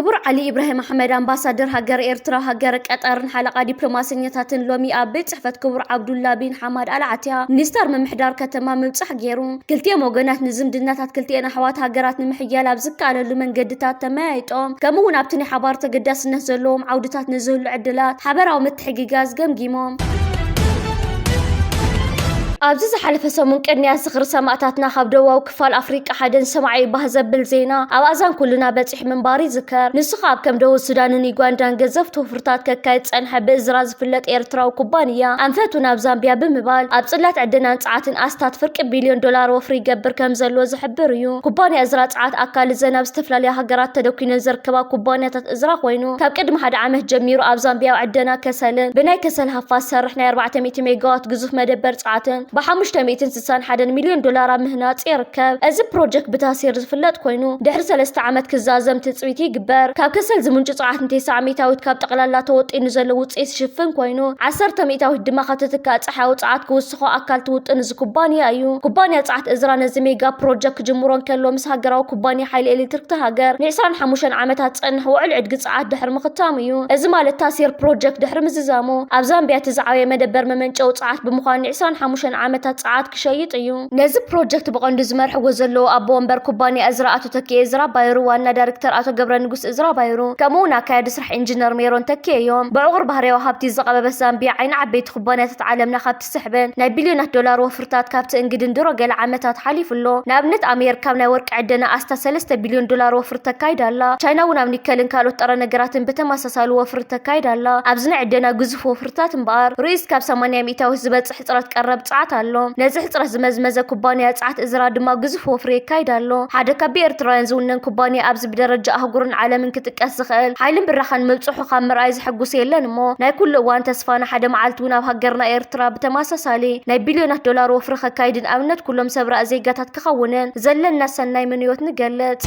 ክቡር ዓሊ ኢብራሂም ኣሕመድ፣ ኣምባሳደር ሃገር ኤርትራ ሃገር ቀጠርን ሓለቓ ዲፕሎማሰኛታትን፣ ሎሚ ኣብ ቤት ጽሕፈት ክቡር ዓብዱላ ቢን ሓማድ ኣል ዓትያ፣ ሚኒስተር ምምሕዳር ከተማ፣ ምብጻሕ ገይሩ። ክልቲኦም ወገናት ንዝምድናታት ክልቲኤን ኣሕዋት ሃገራት ንምሕያል ኣብ ዝከኣለሉ መንገድታት ተመያይጦም፣ ከምኡ እውን ኣብቲ ናይ ሓባር ተገዳስነት ዘለዎም ዓውድታት ንዝህሉ ዕድላት ሓበራዊ ምትሕግጋዝ ገምጊሞም። ኣብዚ ዝሓለፈ ሰሙን ቅንያት ዝኽሪ ሰማእታትና ካብ ደቡባዊ ክፋል ኣፍሪቃ ሓደን ሰማዒ ባህ ዘብል ዜና ኣብ ኣዛን ኩልና በጺሑ ምንባር ይዝከር። ንሱ ከኣ ኣብ ከም ደቡብ ሱዳንን ዩጋንዳን ገዘፍቲ ወፍርታት ከካይድ ጸንሐ ብእዝራ ዝፍለጥ ኤርትራዊ ኩባንያ ኣንፈቱ ናብ ዛምቢያ ብምባል ኣብ ጽላት ዕደናን ጸዓትን ኣስታት ፍርቂ ቢልዮን ዶላር ወፍሪ ይገብር ከም ዘሎ ዝሕብር እዩ። ኩባንያ እዝራ ጸዓት ኣካል እዘን ኣብ ዝተፈላለያ ሃገራት ተደኲነን ዘርከባ ኩባንያታት እዝራ ኮይኑ ካብ ቅድሚ ሓደ ዓመት ጀሚሩ ኣብ ዛምቢያ ኣብ ዕደና ከሰልን ብናይ ከሰል ሃፋ ዝሰርሕ ናይ ኣርባዕተ ሚእቲ ሜጋዋት ግዙፍ መደበር ጸዓትን ብ ሓሙሽተ ሚእትን ስሳን ሓደን ሚልዮን ዶላር ኣብ ምህናጽ ይርከብ። እዚ ፕሮጀክት ብታሲር ዝፍለጥ ኮይኑ ድሕሪ ሰለስተ ዓመት ክዛዘም ትጽቢት ይግበር። ካብ ከሰል ዝምንጩ ጸዓት ንተስዓ ሚእታዊት ካብ ጠቕላላ ተወጢኑ ዘሎ ውጽኢት ዝሽፍን ኮይኑ ዓሰርተ ሚእታዊት ድማ ካብ ትትካእ ጸሓያዊ ጸዓት ክውስኾ ኣካል ትውጥን እዚ ኩባንያ እዩ። ኩባንያ ጸዓት እዝራ ነዚ ሜጋ ፕሮጀክት ክጅምሮ እንከሎ ምስ ሃገራዊ ኩባንያ ሓይሊ ኤሌክትሪክ እታ ሃገር ን ዕስራን ሓሙሽተን ዓመታት ዝጸንሕ ውዕል ዕድጊ ጸዓት ድሕሪ ምኽታሙ እዩ። እዚ ማለት ታሲር ፕሮጀክት ድሕሪ ምዝዛሙ ኣብ ዛምቢያ እቲ ዝዓበየ መደበር መመንጨዊ ጸዓት ብምዃኑ ን ዕስራን ሓሙሽተን ዓመታት ጸዓት ክሸይጥ እዩ። ነዚ ፕሮጀክት ብቐንዱ ዝመርሕዎ ዘለዉ ኣቦ ወንበር ኩባንያ እዝራ ኣቶ ተኪኤ እዝራ ባይሩ፣ ዋና ዳይሬክተር ኣቶ ገብረ ንጉስ እዝራ ባይሩ፣ ከምኡ እውን ኣካያዲ ስራሕ ኢንጂነር ሜሮን ተኪኤ እዮም። ብዕቑር ባህርያዊ ሃብቲ ዝቐበበት ዛምቢያ ዓይኒ ዓበይቲ ኩባንያታት ዓለምና ካብ ትስሕበን ናይ ቢልዮናት ዶላር ወፍርታት ካብ ትእንግድን ድሮ ገለ ዓመታት ሓሊፉ ኣሎ። ንኣብነት ኣሜሪካ ኣብ ናይ ወርቂ ዕደና ኣስታት ሰለስተ ቢልዮን ዶላር ወፍሪ ተካይዳ ኣላ። ቻይና እውን ኣብ ኒከልን ካልኦት ጥረ ነገራትን ብተመሳሳሊ ወፍሪ ተካይዳ ኣላ። ኣብዚ ናይ ዕደና ግዙፍ ወፍርታት እምበኣር ርኡይ እስካብ ሰማንያ ሚእታዊት ዝበጽሕ ሕጽረት ቀረብ ጸዓት ኣሎ። ነዚ ሕጽረት ዝመዝመዘ ኩባንያ ጸዓት እዝራ ድማ ግዙፍ ወፍሪ የካይድ ኣሎ። ሓደ ካብ ብኤርትራውያን ዝውነን ኩባንያ ኣብዚ ብደረጃ ኣህጉርን ዓለምን ክጥቀስ ዝኽእል ሓይልን ብራኸን ምብጽሑ ካብ ምርኣይ ዘሐጉስ የለን እሞ ናይ ኩሉ እዋን ተስፋና ሓደ መዓልቲ እውን ኣብ ሃገርና ኤርትራ ብተመሳሳሊ ናይ ቢልዮናት ዶላር ወፍሪ ከካይድን ኣብነት ኩሎም ሰብ ራኢ ዜጋታት ክኸውንን ዘለና ሰናይ ምንዮት ንገልጽ።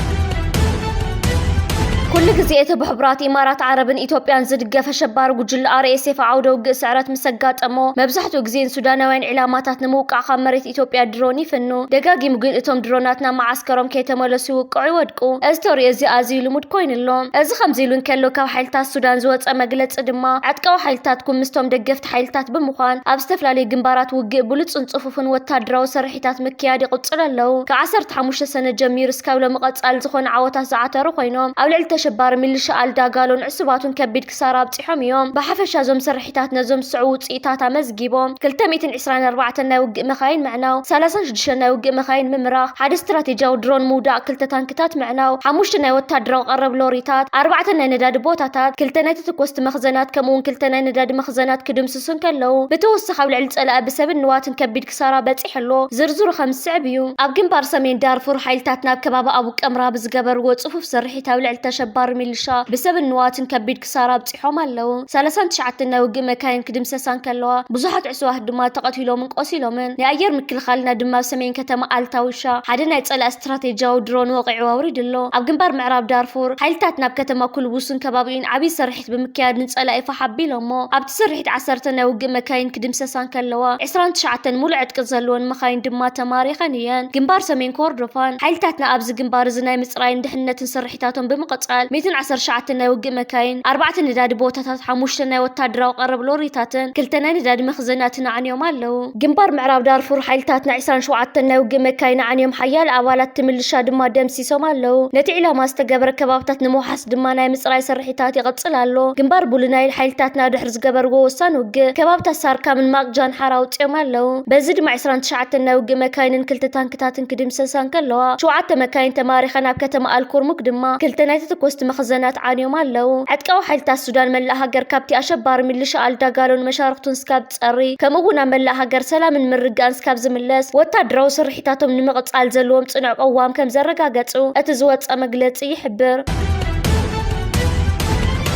ኩሉ ግዜ እቲ ብሕቡራት ኢማራት ዓረብን ኢትዮጵያን ዝድገፍ ኣሸባሪ ጉጅለ ኣር ኤስ ኤፍ ዓውደ ውግእ ስዕረት ምስ ኣጋጠሞ መብዛሕትኡ ግዜ ንሱዳናውያን ዒላማታት ንምውቃዕ ካብ መሬት ኢትዮጵያ ድሮን ይፍኑ። ደጋጊሙ ግን እቶም ድሮናት ናብ መዓስከሮም ከይተመለሱ ይውቅዑ ይወድቁ። እዚ ተርእዮ እዚ ኣዝዩ ልሙድ ኮይኑ ኣሎ። እዚ ከምዚ ኢሉ እንከሎ ካብ ሓይልታት ሱዳን ዝወጸ መግለጺ ድማ ዕጥቃዊ ሓይልታትኩም ምስቶም ደገፍቲ ሓይልታት ብምዃን ኣብ ዝተፈላለዩ ግንባራት ውግእ ብሉጽን ጽፉፍን ወታደራዊ ስርሒታት ምክያድ ይቕጽሉ ኣለዉ። ካብ ዓሰርተ ሓሙሽተ ሰነ ጀሚሩ እስካብ ሎሚ ቀጻሊ ዝኾነ ዓወታት ዝዓተሩ ኮይኖም ኣብ ልዕሊ ተሸባሪ ሚሊሻ ኣልዳጋሎን ዕሱባቱን ከቢድ ክሳራ ኣብጺሖም እዮም። ብሓፈሻ እዞም ስርሒታት ነዞም ዝስዕቡ ውጽኢታት ኣመዝጊቦም። ክልተ ሚእትን ዕስራን ኣርባዕተን ናይ ውግእ መኻይን ምዕናው፣ ሰላሳን ሽዱሽተን ናይ ውግእ መኻይን ምምራኽ፣ ሓደ ስትራቴጂያዊ ድሮን ምውዳቕ፣ ክልተ ታንክታት ምዕናው፣ ሓሙሽተ ናይ ወታደራዊ ቀረብ ሎሪታት፣ ኣርባዕተ ናይ ነዳዲ ቦታታት፣ ክልተ ናይ ተተኮስቲ መኽዘናት ከምኡ እውን ክልተ ናይ ነዳዲ መኽዘናት ክድምስሱ እንከለዉ ብተወሳኺ ኣብ ልዕሊ ጸላኢ ብሰብን ንዋትን ከቢድ ክሳራ በጺሑ ኣሎ። ዝርዝሩ ከም ዝስዕብ እዩ። ኣብ ግንባር ሰሜን ዳርፉር ሓይልታት ናብ ከባቢ ኣቡ ቀምራ ብዝገበርዎ ጽፉፍ ስርሒት ኣብ ልዕሊ ተሸባሪ ሚሊሻ ብሰብን ንዋትን ከቢድ ክሳራ ኣብጺሖም ኣለዉ። ሰላሳን ትሽዓተን ናይ ውግእ መካይን ክድምሰሳ እንከለዋ ብዙሓት ዕሱባት ድማ ተቐቲሎምን ቆሲሎምን። ናይ ኣየር ምክልኻልና ድማ ኣብ ሰሜን ከተማ ኣልታዊሻ ሓደ ናይ ጸላኢ ስትራቴጂያዊ ድሮን ወቒዑ ኣውሪዱ ኣሎ። ኣብ ግንባር ምዕራብ ዳርፉር ሓይልታት ናብ ከተማ ኩልቡስን ከባቢኡን ዓብዪ ስርሒት ብምክያድ ንጸላኢ ፋሕ ኣቢሎሞ። ኣብቲ ስርሒት ዓሰርተ ናይ ውግእ መካይን ክድምሰሳ እንከለዋ ዕስራን ትሽዓተን ሙሉእ ዕጥቂ ዘለወን መካይን ድማ ተማሪኸን እየን። ግንባር ሰሜን ኮርዶፋን ሓይልታትና ኣብዚ ግንባር እዚ ናይ ምጽራይን ድሕንነትን ስርሒታቶም ብምቕጻል ሚእትን ዓሰርተ ትሽዓተን ናይ ውግእ መካይን፣ ኣርባዕተ ነዳዲ ቦታታት፣ ሓሙሽተ ናይ ወታደራዊ ቀረብ ሎሪታትን ክልተ ናይ ነዳዲ መኽዘናትን ኣዕንዮም ኣለዉ። ግንባር ምዕራብ ዳርፉር ሓይልታትና ዕስራን ሸውዓተን ናይ ውግእ መካይን ኣዕንዮም ሓያለ ኣባላት እቲ ምልሻ ድማ ደምሲሶም ኣለዉ። ነቲ ዒላማ ዝተገበረ ከባብታት ንምውሓስ ድማ ናይ ምጽራይ ስርሒታት ይቕጽል ኣሎ። ግንባር ቡሉ ናይል ሓይልታትና ድሕሪ ዝገበርዎ ወሳኒ ውግእ ከባብታት ሳርካምን ማቕጃን ሓራ ኣውጺኦም ኣለዉ። በዚ ድማ ዕስራን ትሽዓተን ናይ ውግእ መካይንን ክልተ ታንክታትን ክድምሰሳ እንከለዋ ሸውዓተ መካይን ተማሪኸን ኣብ ከተማ ኣልኩርሙክ ድማ ክልተ ናይ ተተኮስቲ መኽዘናት ዓንዮም ኣለዉ። ዕጥቃዊ ሓይልታት ሱዳን መላእ ሃገር ካብቲ ኣሸባሪ ሚሊሻ ኣልዳጋሎን መሻርኽቱን ስካብ ዝጸሪ ከምኡ እውን ኣብ መላእ ሃገር ሰላምን ምርግጋእን ስካብ ዝምለስ ወታደራዊ ስርሒታቶም ንምቕጻል ዘለዎም ጽኑዕ ቅዋም ከም ዘረጋገጹ እቲ ዝወጸ መግለጺ ይሕብር።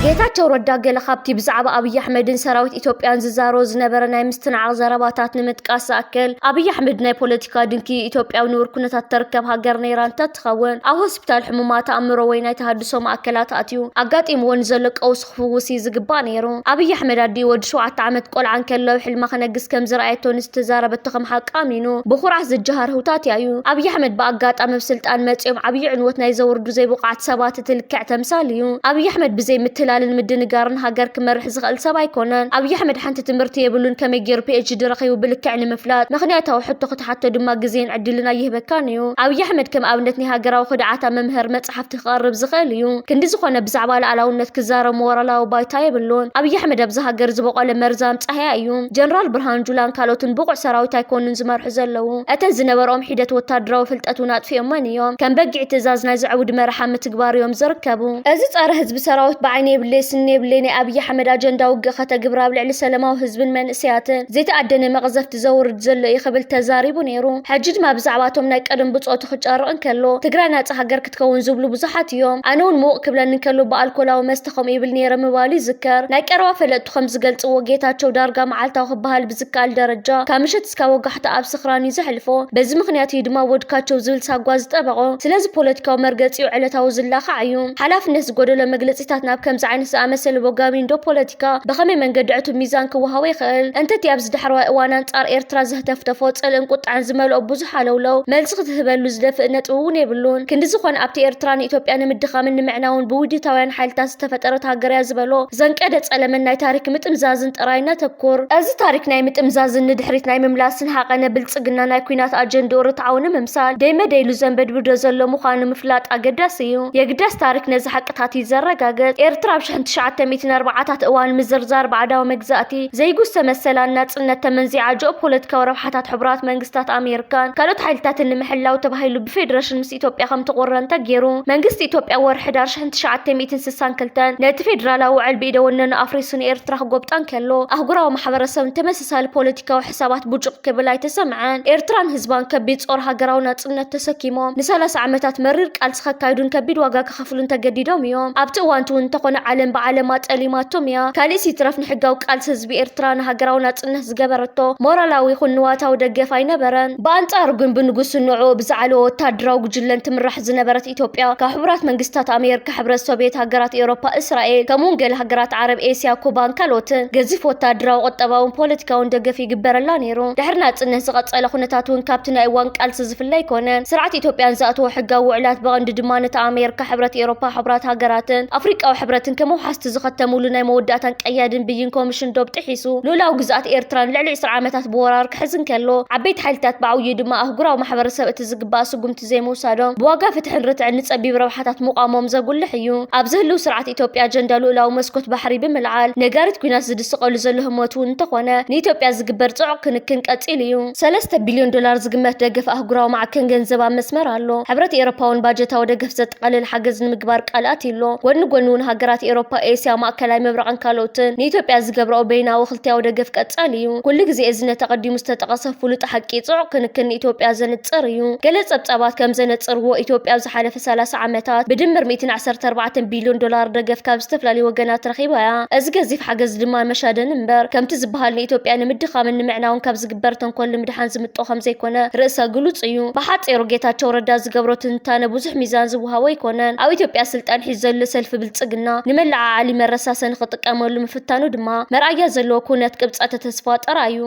ጌታቸው ረዳ ገለ ካብቲ ብዛዕባ ኣብይ ኣሕመድን ሰራዊት ኢትዮጵያን ዝዛረቦ ዝነበረ ናይ ምስትንዓቕ ዘረባታት ንምጥቃስ ዝኣክል፣ ኣብይ ኣሕመድ ናይ ፖለቲካ ድንኪ ኢትዮጵያ ኣብ ንቡር ኩነታት ተርከብ ሃገር ነይራ እንተትኸውን፣ ኣብ ሆስፒታል ሕሙማት ኣእምሮ ወይ ናይ ተሃድሶ ማእከላት ኣትዩ ኣጋጢምዎ ንዘሎ ቀውሲ ክፍውስ እዩ ዝግባእ ነይሩ። ኣብይ ኣሕመድ ኣዲኡ ወዲ ሸውዓተ ዓመት ቆልዓ እንከሎ ኣብ ሕልማ ክነግስ ከም ዝረኣየቶ ንዝተዛረበቶ ከም ሓቂ ኣሚኑ ብኹርዓት ዝጀሃር ህውታት እዩ። ኣብይ ኣሕመድ ብኣጋጣሚ ኣብ ስልጣን መጺኦም ዓብዪ ዕንወት ናይ ዘውርዱ ዘይብቑዓት ሰባት እቲ ልክዕ ተምሳል እዩ። ኣብይ ኣሕመድ ብዘይ ምትላልን ምድንጋርን ሃገር ክመርሕ ዝኽእል ሰብ ኣይኮነን። ኣብይ ኣሕመድ ሓንቲ ትምህርቲ የብሉን፣ ከመይ ገይሩ ፒ ኤች ዲ ረኺቡ ብልክዕ ንምፍላጥ ምኽንያታዊ ሕቶ ክትሓቶ ድማ ግዜን ዕድልን ኣይህበካን እዩ። ኣብይ ኣሕመድ ከም ኣብነት ናይ ሃገራዊ ክድዓታ መምህር መጽሓፍቲ ክቐርብ ዝኽእል እዩ። ክንዲ ዝኾነ ብዛዕባ ልኣላውነት ክዛረብ ሞራላዊ ባይታ የብሉን። ኣብይ ኣሕመድ ኣብዚ ሃገር ዝበቖለ መርዛም ጻህያ እዩ። ጀነራል ብርሃኑ ጁላን ካልኦትን ብቑዕ ሰራዊት ኣይኮኑን ዝመርሑ ዘለዉ። እተን ዝነበርኦም ሒደት ወታደራዊ ፍልጠት እውን ኣጥፊኦመን እዮም። ከም በጊዕ ትእዛዝ ናይ ዘዕውድ መርሓ ምትግባር እዮም ዝርከቡ። እዚ ጸረ ህዝቢ ሰራዊት ብዓይኒ የብለይ ስኒ የብለይ ናይ ኣብይ ኣሕመድ ኣጀንዳ ውግእ ከተግብር ኣብ ልዕሊ ሰላማዊ ህዝብን መንእሰያትን ዘይተኣደነ መቕዘፍቲ ዘውርድ ዘሎ እዩ ክብል ተዛሪቡ ነይሩ። ሕጂ ድማ ብዛዕባ እቶም ናይ ቀደም ብጾቱ ክጨርቕ እንከሎ ትግራይ ናጻ ሃገር ክትከውን ዝብሉ ብዙሓት እዮም። ኣነ እውን ምውቕ ክብለኒ እንከሎ ብኣልኮላዊ መስተ ከምኡ ይብል ነይረ ምባሉ ይዝከር። ናይ ቀረባ ፈለጥቱ ከም ዝገልጽዎ ጌታቸው ዳርጋ መዓልታዊ ክበሃል ብዝከኣል ደረጃ ካብ ምሸት እስካብ ወጋሕታ ኣብ ስኽራን እዩ ዘሕልፎ። በዚ ምኽንያት እዩ ድማ ወድካቸው ዝብል ሳጓ ዝጠበቖ። ስለዚ ፖለቲካዊ መርገጺኡ ዕለታዊ ዝላኻዕ እዩ። ሓላፍነት ዝጎደሎ መግለጺታት ናብ ከምዚ ዓይነት ዝኣመሰለ ቦጋሚንዶ ፖለቲካ ብኸመይ መንገዲ ዕቱብ ሚዛን ክወሃቦ ይኽእል? እንተቲ ኣብዚ ዳሕረዋይ እዋን ኣንጻር ኤርትራ ዘህተፍተፎ ጽልእን ቁጥዐን ዝመልኦ ብዙሕ ሃለውለው መልሲ ክትህበሉ ዝደፍእ ነጥቢ እውን የብሉን። ክንዲ ዝኾነ ኣብቲ ኤርትራ ንኢትዮጵያ ንምድኻምን ንምዕናውን ብውዲታውያን ሓይልታት ዝተፈጠረት ሃገር እያ ዝበሎ ዘንቀደ ጸለመን ናይ ታሪክ ምጥምዛዝን ጥራይ ነተኩር። እዚ ታሪክ ናይ ምጥምዛዝን ንድሕሪት ናይ ምምላስን ሃቐነ ብልጽግና ናይ ኲናት ኣጀንድኡ ርትዓዊ ንምምሳል ደይመደይሉ ዘንበድብዶ ዘሎ ምዃኑ ምፍላጥ ኣገዳሲ እዩ። የግዳስ ታሪክ ነዚ ሓቅታት እዩ ዘረጋግጽ። ኤርትራ ኣብ ሽሕን ትሽዓተ ሚእትን ኣርባዓታት እዋን ምዝርዛር ባዕዳዊ መግዛእቲ ዘይጉሰ መሰላን ናጽነት ተመንዚዓ ጂኦፖለቲካዊ ረብሓታት ሕቡራት መንግስታት ኣሜሪካን ካልኦት ሓይልታትን ንምሕላው ተባሂሉ ብፌደሬሽን ምስ ኢትዮጵያ ከም ትቑረን ተገይሩ። መንግስቲ ኢትዮጵያ ወርሒ ሕዳር ሽሕን ትሽዓተ ሚእትን ስሳን ክልተን ነቲ ፌደራላዊ ውዕል ብኢደ ወነኑ ኣፍሪሱ ንኤርትራ ክጎብጣ እንከሎ ኣህጉራዊ ማሕበረሰብ ተመሳሳሊ ፖለቲካዊ ሕሳባት ቡጭቕ ክብል ኣይተሰምዐን። ኤርትራን ህዝባን ከቢድ ጾር ሃገራዊ ናጽነት ተሰኪሞም ንሰላሳ ዓመታት መሪር ቃልሲ ከካይዱን ከቢድ ዋጋ ክኸፍሉን ተገዲዶም እዮም። ኣብቲ እዋን እቲ እውን እንተኾነ ዓለም ብዓለማ ጠሊማቶም እያ። ካልእስ ይትረፍ ንሕጋዊ ቃልሲ ህዝቢ ኤርትራ ንሃገራዊ ናጽነት ዝገበረቶ ሞራላዊ ይኹን ንዋታዊ ደገፍ ኣይነበረን። ብኣንጻሩ ግን ብንጉስን ንዕኡ ብዝዓለወ ወታደራዊ ጉጅለን ትምራሕ ዝነበረት ኢትዮጵያ ካብ ሕቡራት መንግስታት ኣሜሪካ፣ ሕብረት ሶቪየት፣ ሃገራት ኤውሮፓ፣ እስራኤል፣ ከምኡውን ገለ ሃገራት ዓረብ፣ ኤስያ፣ ኩባን ካልኦትን ገዚፍ ወታደራዊ፣ ቁጠባውን ፖለቲካውን ደገፍ ይግበረላ ነይሩ። ድሕሪ ናጽነት ዝቐጸለ ኩነታት እውን ካብቲ ናይ እዋን ቃልሲ ዝፍለ ኣይኮነን። ስርዓት ኢትዮጵያን ዝኣተዎ ሕጋዊ ውዕላት ብቐንዱ ድማ ነቲ ኣሜሪካ፣ ሕብረት ኤውሮፓ፣ ሕቡራት ሃገራትን ኣፍሪቃዊ ሕብረትን ከም ኣውሓስቲ ዝኸተሙሉ ናይ መወዳእታን ቀያድን ብይን ኮሚሽን ዶብ ጥሒሱ ልኡላዊ ግዝኣት ኤርትራ ንልዕሊ ዕስራ ዓመታት ብወራር ክሕዝ እንከሎ ዓበይቲ ሓይልታት ብዓብይኡ ድማ ኣህጉራዊ ማሕበረሰብ እቲ ዝግባእ ስጉምቲ ዘይምውሳዶም ብዋጋ ፍትሕን ርትዕን ንጸቢብ ረብሓታት ምቋሞም ዘጉልሕ እዩ። ኣብዚ ህልው ስርዓት ኢትዮጵያ ኣጀንዳ ልኡላዊ መስኮት ባሕሪ ብምልዓል ነጋሪት ኲናት ዝድስቐሉ ዘሎ ህሞት እውን እንተኾነ ንኢትዮጵያ ዝግበር ጽዑቕ ክንክን ቀጺሉ እዩ። ሰለስተ ቢልዮን ዶላር ዝግመት ደገፍ ኣህጉራዊ ማዕከን ገንዘብ ኣብ መስመር ኣሎ። ሕብረት ኤውሮፓ እውን ባጀታዊ ደገፍ ዘጠቓልል ሓገዝ ንምግባር ቃል ኣትዩ ኣሎ። ጎኒ ጎኒ እውን ሃገራት ኤውሮፓ፣ ኤስያ፣ ማእከላይ ምብራቕን ካልኦትን ንኢትዮጵያ ዝገብርኦ በይናዊ ክልቲያዊ ደገፍ ቀጻሊ እዩ። ኩሉ ግዜ እዚ ነቲ ኣቐዲሙ ዝተጠቐሰ ፍሉጥ ሓቂ ጽዑቕ ክንክን ንኢትዮጵያ ዘንጽር እዩ። ገለ ጸብጻባት ከም ዘነጽርዎ ኢትዮጵያ ኣብ ዝሓለፈ ሰላሳ ዓመታት ብድምር ሚእትን ዓሰርተ ኣርባዕተን ቢልዮን ዶላር ደገፍ ካብ ዝተፈላለዩ ወገናት ረኺባ እያ። እዚ ገዚፍ ሓገዝ ድማ መሻደን እምበር ከምቲ ዝበሃል ንኢትዮጵያ ንምድኻምን ንምዕናውን ካብ ዝግበር ተንኮል ንምድሓን ዝምጦ ከም ዘይኮነ ርእሰ ግሉጽ እዩ። ብሓጺሩ ጌታቸው ረዳ ዝገብሮ ትንታነ ብዙሕ ሚዛን ዝወሃቦ ኣይኮነን። ኣብ ኢትዮጵያ ስልጣን ሒዙ ዘሎ ሰልፊ ብልጽግና ንመለዓዓሊ መረሳሰኒ ክጥቀመሉ ምፍታኑ ድማ መርኣያ ዘለዎ ኩነት ቅብጸተ ተስፋ ጥራይ እዩ።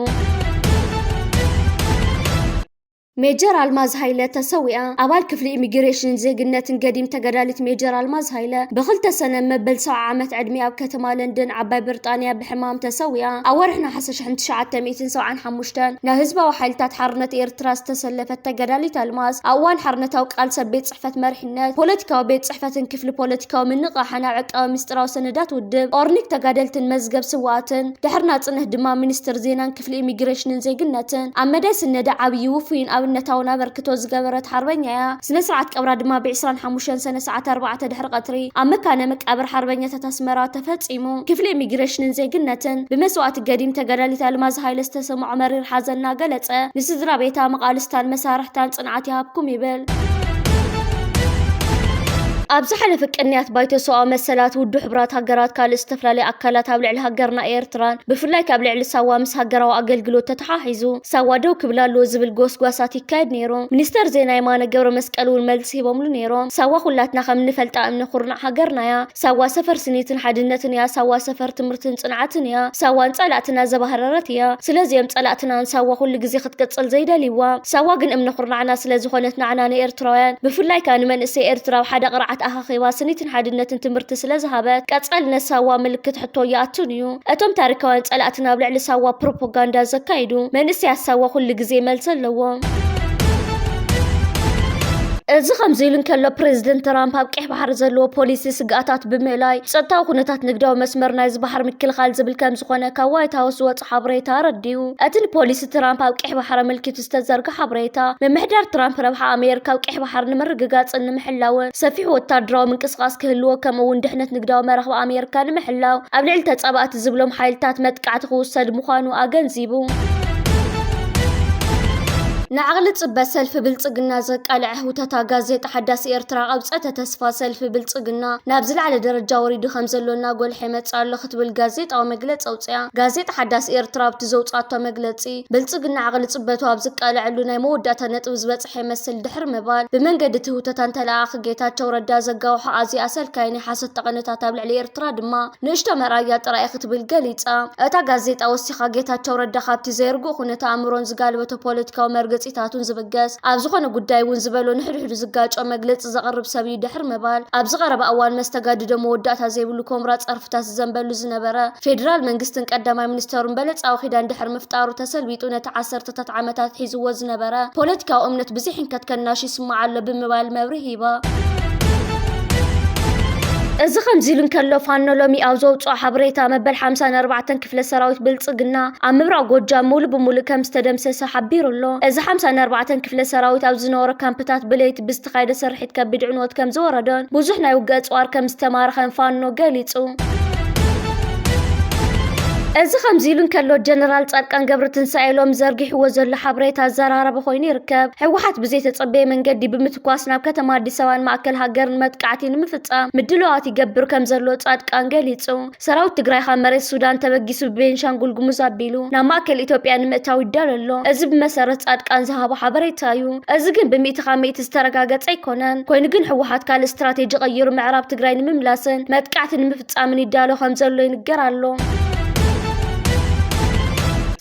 ሜጀር ኣልማዝ ሃይለ ተሰዊኣ። ኣባል ክፍሊ ኢሚግሬሽንን ዜግነትን ገዲም ተጋዳሊት ሜጀር ኣልማዝ ሃይለ ብክልተ ሰነ መበል ሰብዓ ዓመት ዕድሚኣ ኣብ ከተማ ለንደን ዓባይ ብሪጣንያ ብሕማም ተሰዊኣ። ኣብ ወርሒ ነሓሰ ሽሕን ትሽዓተ ሚእትን ሰብዓን ሓሙሽተን ናይ ህዝባዊ ሓይልታት ሓርነት ኤርትራ ዝተሰለፈት ተጋዳሊት ኣልማዝ ኣብ እዋን ሓርነታዊ ቃልሲ ኣብ ቤት ጽሕፈት መሪሕነት ፖለቲካዊ ቤት ጽሕፈትን ክፍሊ ፖለቲካዊ ምንቕቓሕን ኣብ ዕቃበ ምስጢራዊ ሰነዳት ውድብ ኦርኒክ ተጋደልትን መዝገብ ስውኣትን ድሕሪ ናጽነት ድማ ሚኒስትር ዜናን ክፍሊ ኢሚግሬሽንን ዜግነትን ኣብ መዳይ ስነዳ ዓብዪ ውፉይን ኣብነታውን ኣበርክቶ ዝገበረት ሓርበኛ እያ። ስነ ስርዓት ቀብራ ድማ ብ ዕስራን ሓሙሽተን ሰነ ሰዓት ኣርባዕተ ድሕሪ ቀትሪ ኣብ መካነ መቃብር ሓርበኛታት ኣስመራ ተፈጺሙ። ክፍሊ ኢሚግሬሽንን ዜግነትን ብመስዋእቲ ገዲም ተጋዳሊት ኣልማዝ ሃይለ ዝተሰምዖ መሪር ሓዘን እናገለጸ ንስድራ ቤታ፣ መቓልስታን መሳርሕታን ጽንዓት ይሃብኩም ይብል። ኣብ ዝሓለፈ ቅንያት ባይቶ ሰብኣዊ መሰላት ውድብ ሕቡራት ሃገራት ካልእ ዝተፈላለዩ ኣካላት ኣብ ልዕሊ ሃገርና ኤርትራን ብፍላይ ካብ ልዕሊ ሳዋ ምስ ሃገራዊ ኣገልግሎት ተተሓሒዙ ሳዋ ደው ክብል ኣለዎ ዝብል ጎስጓሳት ይካየድ ነይሩ። ሚኒስተር ዜና የማነ ገብረ መስቀል እውን መልሲ ሂቦምሉ ነይሮም። ሳዋ ኩላትና ከም እንፈልጣ እምኒ ኩርናዕ ሃገርና እያ። ሳዋ ሰፈር ስኒትን ሓድነትን እያ። ሳዋ ሰፈር ትምህርትን ጽንዓትን እያ። ሳዋ ንጸላእትና ዘባህረረት እያ። ስለዚ እዮም ጸላእትና ንሳዋ ኩሉ ግዜ ክትቅጽል ዘይደልይዋ። ሳዋ ግን እምኒ ኩርናዕና ስለ ዝኾነት ንዓና ንኤርትራውያን ብፍላይ ከኣ ንመንእሰይ ኤርትራ ኣብ ሓደ ቅርዓት ኣኻኺባ ስኒትን ሓድነትን ትምህርቲ ስለ ዝሃበት ቀጻልነት ሳዋ ምልክት ሕቶ ይኣቱን እዩ። እቶም ታሪካውያን ጸላእትና ኣብ ልዕሊ ሳዋ ፕሮፓጋንዳ ዘካይዱ መንእሰያት ሳዋ ኩሉ ግዜ መልሲ ኣለዎም። እዚ ከምዚ ኢሉ እንከሎ ፕሬዚደንት ትራምፕ ኣብ ቀይሕ ባሕሪ ዘለዎ ፖሊሲ ስግኣታት ብምእላይ ጸጥታዊ ኩነታት ንግዳዊ መስመር ናይዚ ባሕሪ ምክልኻል ዝብል ከም ዝኾነ ካብ ዋይት ሃውስ ዝወጸ ሓበሬታ ኣረዲኡ። እቲ ንፖሊሲ ትራምፕ ኣብ ቀይሕ ባሕሪ ኣመልኪቱ ዝተዘርግሐ ሓበሬታ ምምሕዳር ትራምፕ ረብሓ ኣሜሪካ ኣብ ቀይሕ ባሕሪ ንምርግጋጽን ንምሕላውን ሰፊሕ ወታደራዊ ምንቅስቓስ ክህልዎ ከምኡ እውን ድሕነት ንግዳዊ መራኽብ ኣሜሪካ ንምሕላው ኣብ ልዕሊ ተጻባእቲ ዝብሎም ሓይልታት መጥቃዕቲ ክውሰድ ምዃኑ ኣገንዚቡ። ንዓቕሊ ጽበት ሰልፊ ብልጽግና ዘቃልዐ ህውተታ ጋዜጣ ሓዳስ ኤርትራ ቀብጸተ ተስፋ ሰልፊ ብልጽግና ናብ ዝለዓለ ደረጃ ወሪዱ ከም ዘሎ እናጎልሐ ይመጽእ ኣሎ ክትብል ጋዜጣዊ መግለጺ ኣውጽያ። ጋዜጣ ሓዳስ ኤርትራ ኣብቲ ዘውጻቶ መግለጺ ብልጽግና ዓቕሊ ጽበቱ ኣብ ዝቃልዐሉ ናይ መወዳእታ ነጥቢ ዝበጽሐ ይመስል ድሕሪ ምባል ብመንገዲ እቲ ህውተታ ንተለኣኣኺ ጌታቸው ረዳ ዘጋውሖ ኣዝዩ ኣሰልካይ ናይ ሓሶት ጠቐነታት ኣብ ልዕሊ ኤርትራ ድማ ንእሽቶ መርኣያ ጥራይ ክትብል ገሊጻ። እታ ጋዜጣ ወሲኻ ጌታቸው ረዳ ካብቲ ዘይርጉእ ኩነተ ኣእምሮን ዝጋልበቶ ፖለቲካዊ መርገጺታቱን ዝብገስ ኣብ ዝኾነ ጉዳይ እውን ዝበሎ ንሕድሕዱ ዝጋጮ መግለጺ ዘቕርብ ሰብ እዩ ድሕሪ ምባል ኣብዚ ቀረባ እዋን መስተጋድዶ መወዳእታ ዘይብሉ ኮምራ ጸርፍታት ዝዘንበሉ ዝነበረ ፌደራል መንግስትን ቀዳማይ ሚኒስተሩን በለጻዊ ኪዳን ድሕሪ ምፍጣሩ ተሰልቢጡ ነቲ ዓሰርተታት ዓመታት ሒዝዎ ዝነበረ ፖለቲካዊ እምነት ብዘይሕንከት ከናሽ ይስማዕ ኣሎ ብምባል መብርሂ ሂባ። እዚ ከምዚ ኢሉ እንከሎ ፋኖ ሎሚ ኣብ ዘውፅኦ ሓበሬታ መበል ሓምሳን ኣርባዕተን ክፍለ ሰራዊት ብልፅግና ኣብ ምብራቕ ጎጃም ሙሉ ብሙሉ ከም ዝተደምሰሰ ሓቢሩ ኣሎ። እዚ ሓምሳን ኣርባዕተን ክፍለ ሰራዊት ኣብ ዝነበሮ ካምፕታት ብለይቲ ብዝተኻየደ ስርሒት ከቢድ ዕንወት ከም ዝወረዶን ብዙሕ ናይ ውግእ ኣፅዋር ከም ዝተማረኸን ፋኖ ገሊፁ። እዚ ከምዚ ኢሉ እንከሎ ጀነራል ፃድቃን ገብረትንሳኤ ሎሚ ዘርጊሕዎ ዘሎ ሓበሬታ ኣዘራራቢ ኮይኑ ይርከብ። ህወሓት ብዘይተፀበየ መንገዲ ብምትኳስ ናብ ከተማ ኣዲስ ኣበባን ማእከል ሃገርን መጥቃዕቲ ንምፍፃም ምድላዋት ይገብር ከም ዘሎ ፃድቃን ገሊፁ። ሰራዊት ትግራይ ካብ መሬት ሱዳን ተበጊሱ ብቤንሻንጉል ጉሙዝ ኣቢሉ ናብ ማእከል ኢትዮጵያ ንምእታው ይዳሎ ኣሎ። እዚ ብመሰረት ፃድቃን ዝሃቦ ሓበሬታ እዩ። እዚ ግን ብሚእቲ ካብ ሚእቲ ዝተረጋገፀ ኣይኮነን። ኮይኑ ግን ህወሓት ካልእ ስትራቴጂ ቀይሩ ምዕራብ ትግራይ ንምምላስን መጥቃዕቲ ንምፍፃምን ይዳሎ ከም ዘሎ ይንገር ኣሎ።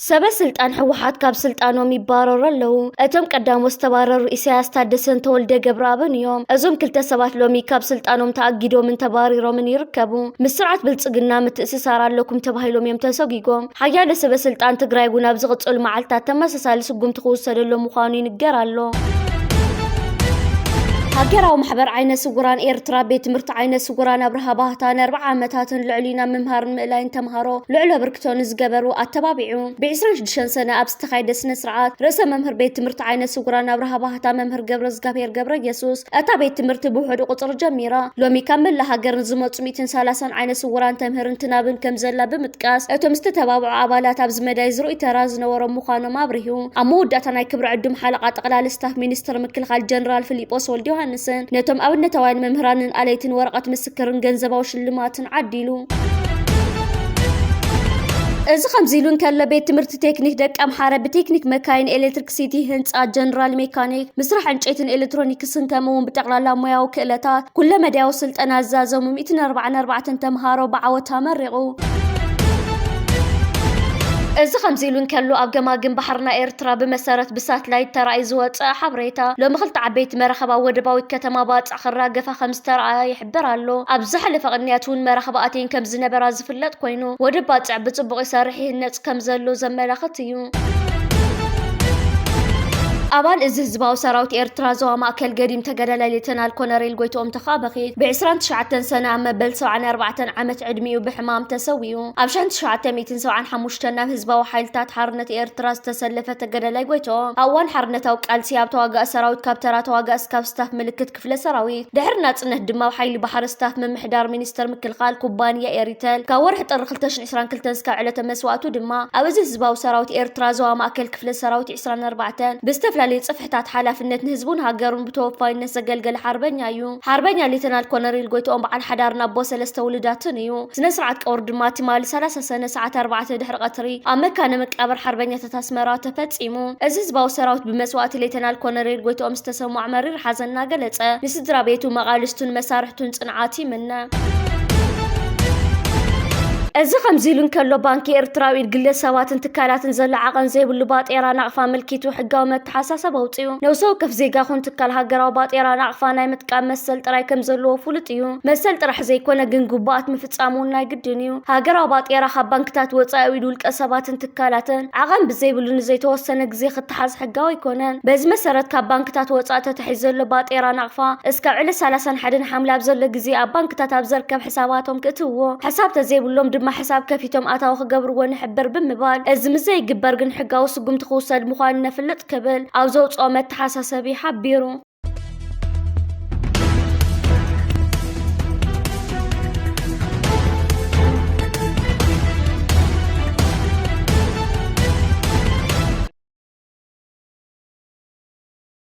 ሰበ ስልጣን ህወሓት ካብ ስልጣኖም ይባረሩ ኣለዉ። እቶም ቀዳሞት ዝተባረሩ ኢሳያስ ታደሰን ተወልደ ገብረኣብን እዮም። እዞም ክልተ ሰባት ሎሚ ካብ ስልጣኖም ተኣጊዶምን ተባሪሮምን ይርከቡ። ምስ ስርዓት ብልጽግና ምትእስሳር ኣለኩም ተባሂሎም እዮም ተሰጒጎም። ሓያለ ሰበ ስልጣን ትግራይ እውን ኣብ ዝቕጽሉ መዓልታት ተመሳሳሊ ስጉምቲ ክውሰደሎም ምዃኑ ይንገር ኣሎ። ሃገራዊ ማሕበር ዓይነ ስውራን ኤርትራ ቤት ትምህርቲ ዓይነ ስውራን ኣብርሃ ባህታ ንኣርብዓ ዓመታትን ልዕሊኡ ናብ ምምሃርን ምእላይን ተምሃሮ ልዑል ኣበርክቶ ንዝገበሩ ኣተባቢዑ። ብ ዕስራን ሽዱሽተን ሰነ ኣብ ዝተኻየደ ስነ ስርዓት ርእሰ መምህር ቤት ትምህርቲ ዓይነ ስውራን ኣብርሃ ባህታ መምህር ገብረ እግዚኣብሔር ገብረ ኢየሱስ እታ ቤት ትምህርቲ ብውሑድ ቁጽሪ ጀሚራ ሎሚ ካብ መላእ ሃገር ንዝመጹ ሚእትን ሰላሳን ዓይነ ስውራን ተምህርን ትናብን ከም ዘላ ብምጥቃስ እቶም ዝተተባብዑ ኣባላት ኣብዚ መዳይ ዝርኡይ ተራ ዝነበሮም ምዃኖም ኣብሪሁ። ኣብ መወዳእታ ናይ ክብሪ ዕዱም ሓለቓ ጠቕላሊ ስታፍ ሚኒስትር ምክልኻል ጀነራል ፊሊጶስ ወልደዮሃንስን ነቶም ኣብነታውያን መምህራንን ኣለይትን ወረቐት ምስክርን ገንዘባዊ ሽልማትን ዓዲሉ። እዚ ከምዚ ኢሉ እንከሎ ቤት ትምህርቲ ቴክኒክ ደቂ ኣምሓረ ብቴክኒክ መካይን ኤሌክትሪክሲቲ ህንፃ ጀነራል ሜካኒክ ምስራሕ ዕንጨይትን ኤሌክትሮኒክስን ከምኡ እውን ብጠቕላላ ሞያዊ ክእለታት ኩለመዳያዊ ስልጠና ዝዛዘሙ ሚእትን ኣርባዓን ኣርባዕተን ተምሃሮ ብዓወት ኣመሪቑ። እዚ ከምዚ ኢሉ እንከሎ ኣብ ገማግም ባሕርና ኤርትራ ብመሰረት ብሳትላይት ተራእዩ ዝወፀ ሓበሬታ ሎሚ ክልተ ዓበይቲ መራኸብ ኣብ ወደባዊት ከተማ ባፅዕ ክራገፋ ከም ዝተረኣያ ይሕበር ኣሎ። ኣብ ዝሓለፈ ቅንያት እውን መራኸብ ኣትየን ከም ዝነበራ ዝፍለጥ ኮይኑ ወደብ ባፅዕ ብፅቡቕ ይሰርሕ ይህነፅ ከም ዘሎ ዘመላኽት እዩ። ኣባል እዚ ህዝባዊ ሰራዊት ኤርትራ ዞባ ማእከል ገዲም ተጋዳላይ ሌተናል ኮነሬል ጎይትኦም ተኻበኺት ብ ዕስራን ትሽዓተን ሰነ ኣብ መበል ሰብዓን ኣርባዕተን ዓመት ዕድሚኡ ብሕማም ተሰዊኡ። ኣብ ሸሕን ትሽዓተ ሚእትን ሰብዓን ሓሙሽተን ናብ ህዝባዊ ሓይልታት ሓርነት ኤርትራ ዝተሰለፈ ተጋዳላይ ጎይትኦም ኣብ እዋን ሓርነታዊ ቃልሲ ኣብ ተዋጋኢ ሰራዊት ካብ ተራ ተዋጋኢ እስካብ ስታፍ ምልክት ክፍለ ሰራዊት ድሕሪ ናጽነት ድማ ኣብ ሓይሊ ባሕሪ ስታፍ ምምሕዳር ሚኒስተር ምክልኻል ኩባንያ ኤሪተል ካብ ወርሒ ጥሪ ክልተ ሽሕን ዕስራን ክልተን እስካብ ዕለተ መስዋእቱ ድማ ኣብ እዚ ህዝባዊ ሰራዊት ኤርትራ ዞባ ማእከል ክፍለ ሰራዊት ዕስራን ኣርባዕተን ብዝተፍላ ልዕሊ ጽፍሕታት ሓላፍነት ንህዝቡን ሃገሩን ብተወፋይነት ዘገልገለ ሓርበኛ እዩ። ሓርበኛ ሌተናል ኮነሬል ጎይትኦም በዓል ሓዳርን ኣቦ ሰለስተ ውሉዳትን እዩ። ስነ ስርዓት ቀብሩ ድማ ትማሊ ሰላሳ ሰነ ሰዓት ኣርባዕተ ድሕሪ ቀትሪ ኣብ መካነ መቃብር ሓርበኛታት ኣስመራ ተፈጺሙ። እዚ ህዝባዊ ሰራዊት ብመስዋእቲ ሌተናል ኮነሬል ጎይትኦም ዝተሰምዖ መሪር ሓዘን እናገለጸ፣ ንስድራ ቤቱ፣ መቓልስቱን መሳርሕቱን ጽንዓት ይምነ። እዚ ከምዚ ኢሉ እንከሎ፣ ባንኪ ኤርትራ ኣብ ኢድ ግለ ሰባትን ትካላትን ዘሎ ዓቐን ዘይብሉ ባጤራ ናቕፋ ኣመልኪቱ ሕጋዊ መተሓሳሰብ ኣውጺኡ። ነብሲ ወከፍ ዜጋ ኹን ትካል ሃገራዊ ባጤራ ናቕፋ ናይ ምጥቃም መሰል ጥራይ ከም ዘለዎ ፍሉጥ እዩ። መሰል ጥራሕ ዘይኮነ፣ ግን ግቡኣት ምፍጻም እውን ናይ ግድን እዩ። ሃገራዊ ባጤራ ካብ ባንክታት ወጻኢ ኣብ ኢድ ውልቀ ሰባትን ትካላትን ዓቐን ብዘይብሉ ንዘይተወሰነ ግዜ ክተሓዝ ሕጋዊ ኣይኮነን። በዚ መሰረት፣ ካብ ባንክታት ወጻኢ ተታሒዙ ዘሎ ባጤራ ናቕፋ እስካብ ዕለት ሰላሳን ሓደን ሓምለ ኣብ ዘሎ ግዜ ኣብ ባንክታት ኣብ ዘርከብ ሕሳባቶም ክእትውዎ፣ ሕሳብ ተዘይብሎም ድማ ሕሳብ ከፊቶም ኣታዊ ክገብርዎ ንሕብር ብምባል፣ እዚ ምስ ዘይግበር ግን ሕጋዊ ስጉምቲ ክውሰድ ምዃኑ ነፍልጥ ክብል ኣብ ዘውጽኦ መተሓሳሰቢ ሓቢሩ።